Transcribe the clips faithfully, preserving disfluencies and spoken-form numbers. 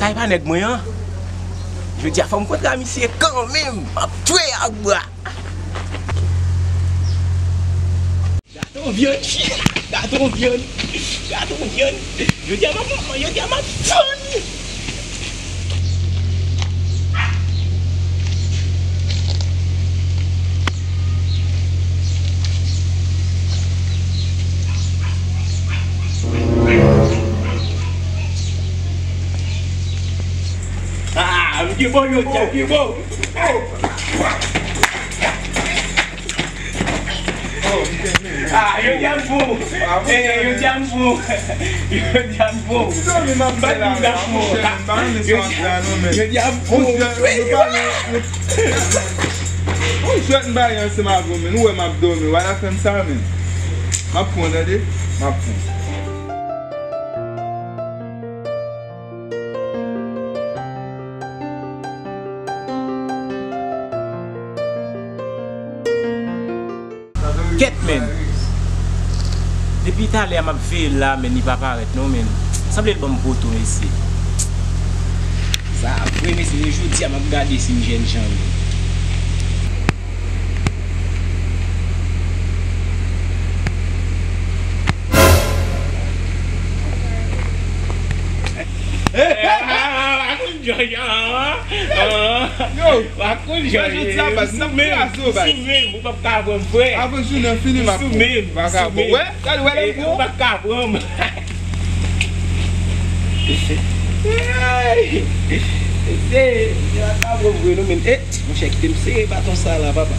Ay pa nèg mwen an. Jodi a fò m kontre a misye kanmenm. M ap tchwe ak bra. Gato vyann, gato vyann, gato vyann. Jodi a m ap, jodi a m ap fann. Ah, m gen bon yo, m gen bon. Ah, yo di a m bon. Eh, yo di a m bon. Yo di a m bon. Yo di a m bon. Yon jwèt m bay ansanm avè w, men. Ou wè m ap dòmi. W a la fè m sa, men. M ap pran, tande? M ap pran. Kèt, men. Depi talè a m ap veye l la, men li pa parèt non, men. Sanble l ban m poto, mesye. Sa vre, mesye, se jodi a m ap gade si m jwenn jan, men. Yo, jodi a, baz, m ap kraze w, baz. Ou p ap ka pran m, frè. Avan jounen an fini, m ap pran w. Vakabon. Wè, gade, wè lè m pran w. Ou p ap ka pran m. Mesye, mesye, vakabon vre nou menm. Eh, monchè, kite m sere baton sa la, papa.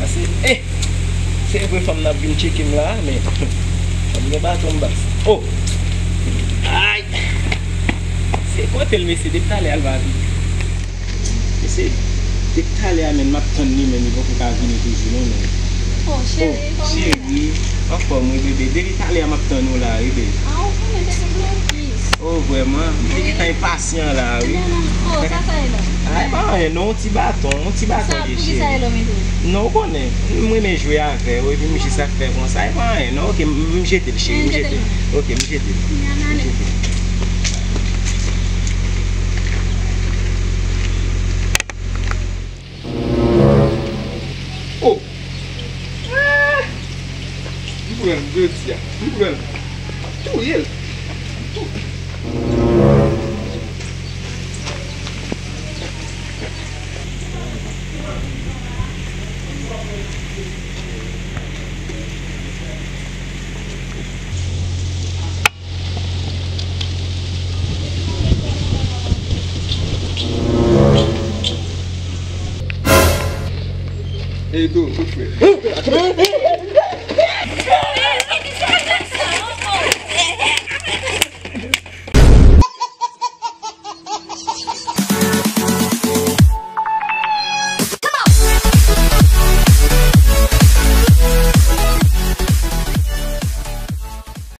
Pase, eh, se vre fanm nan ap vin tcheke m la, men fanm gen baton m baz. Oh! Ay! Se kote l, mesye, depi talè a l pa vini. Mesye, depi talè a, men, m ap tann li, men li poko ka vini toujou, non, men. Oh, cheri, kòman w ye? Cheri, anfòm, wi, bebe. Depi talè a, m ap tann ou la, wi, bebe. Ah, ou konnen, se te blokis. Oh, vrèman? M te gentan enpasyan la, wi. Non, non, oh, sa, sa e la? Ah, e pa anyen, non, yon ti baton, yon ti baton, cheri. Sa, pou ki sa e la, mete? Non, ou konnen, m renmen jwe avè w, epi m jis ap fè konsa, e pa anyen, non, ok, m, m jete l, cheri, m jete l. Ok, m jete l. M jete l. Oh! Ah! M pran l jodi a. M pran l. Touye l. Tou- Ey, tou, tou frè.